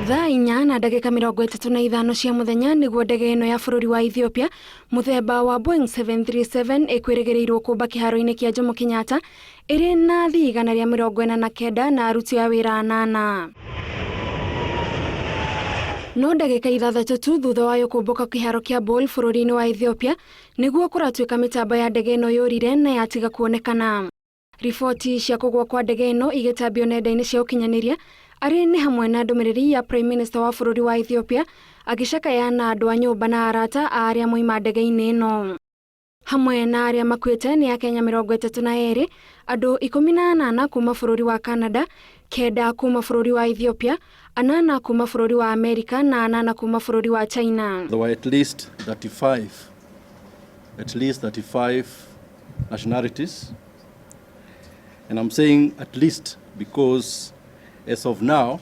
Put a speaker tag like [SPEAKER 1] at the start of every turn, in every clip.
[SPEAKER 1] Thaa 4:35 cia mũthenya nĩguo ndege ĩno ya bũrũri wa Ethiopia mũthemba wa Boeing 737 ĩkwĩrĩgĩrĩirwo kũmba kĩharo-inĩ kĩa Jomo Kenyatta ĩrĩ na athii 149 na aruti a wĩra anana. No ndagĩka 6 tu thutha wayo kũmbũka kĩharo kĩa Bole bũrũri-inĩ wa Ethiopia nĩguo kũratuĩka mĩtambo ya ndege ĩno yũrire na yatiga kuonekana. Riboti cia kũgwa kwa ndege ĩno igĩtambio nenda-inĩ cia ũkinyanĩria arĩ nĩ hamwe na ndũmĩrĩri ya Prime Minister wa bũrũri wa Ethiopia agĩcakaya na andũ a nyũmba na arata a arĩa moima ndege-inĩ ĩno. Hamwe na arĩa makuĩte nĩ Akenya 32, andũ 18 kuma bũrũri wa Canada, 9 kuma bũrũri wa Ethiopia, 8 kuma bũrũri wa Amerika na 8 kuma bũrũri wa China.
[SPEAKER 2] There were at least 35, at least 35 nationalities. And I'm saying at least because as of now,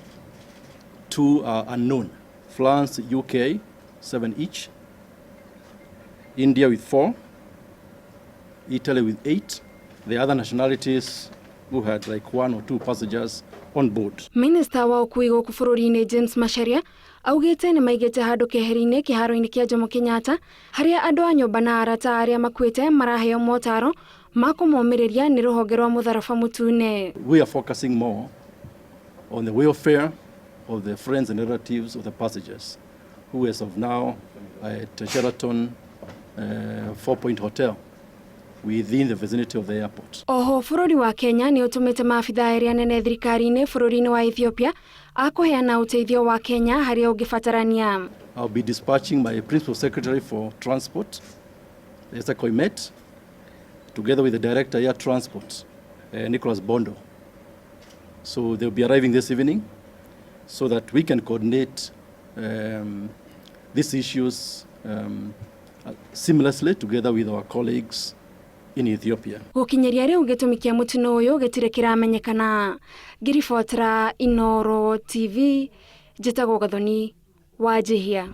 [SPEAKER 2] 2 are unknown. France, UK, 7 each. India with 4, Italy with 8. The other nationalities who had like 1 or 2 passengers on board.
[SPEAKER 1] Minister wa ũkui gũkũ bũrũri-inĩ James Macharia augĩte nĩ maigĩte handũ keheri-inĩ kĩharo-inĩ kĩa Jomo Kenyatta harĩa andũ a nyũmba na arata arĩa makuĩte maraheo motaro ma kũmomĩrĩria nĩ rũhonge rwa mũtharaba mũtune.
[SPEAKER 2] We are focusing more on the welfare of the friends and relatives of the passengers who as of now are at Sheraton Four Point Hotel within the vicinity of the airport.
[SPEAKER 1] Oho bũrũri wa Kenya nĩ ũtũmĩte maabithaa erĩ anene thirikari-inĩ bũrũri-inĩ wa Ethiopia a kũheana ũteithio wa Kenya harĩa ũngĩbatarania.
[SPEAKER 2] I'll be dispatching my principal secretary for transport, Esther Koimet, together with the director air transport, Nicholas Bondo. So they'll be arriving this evening so that we can coordinate these issues seamlessly together with our colleagues in Ethiopia.
[SPEAKER 1] Gũkinyĩria rĩu gĩtũmi kĩa mũtino ũyũ gĩtirĩ kĩramenyekana. Ngĩribotera Inooro TV, njĩtagwo Gathoni Wanjihia.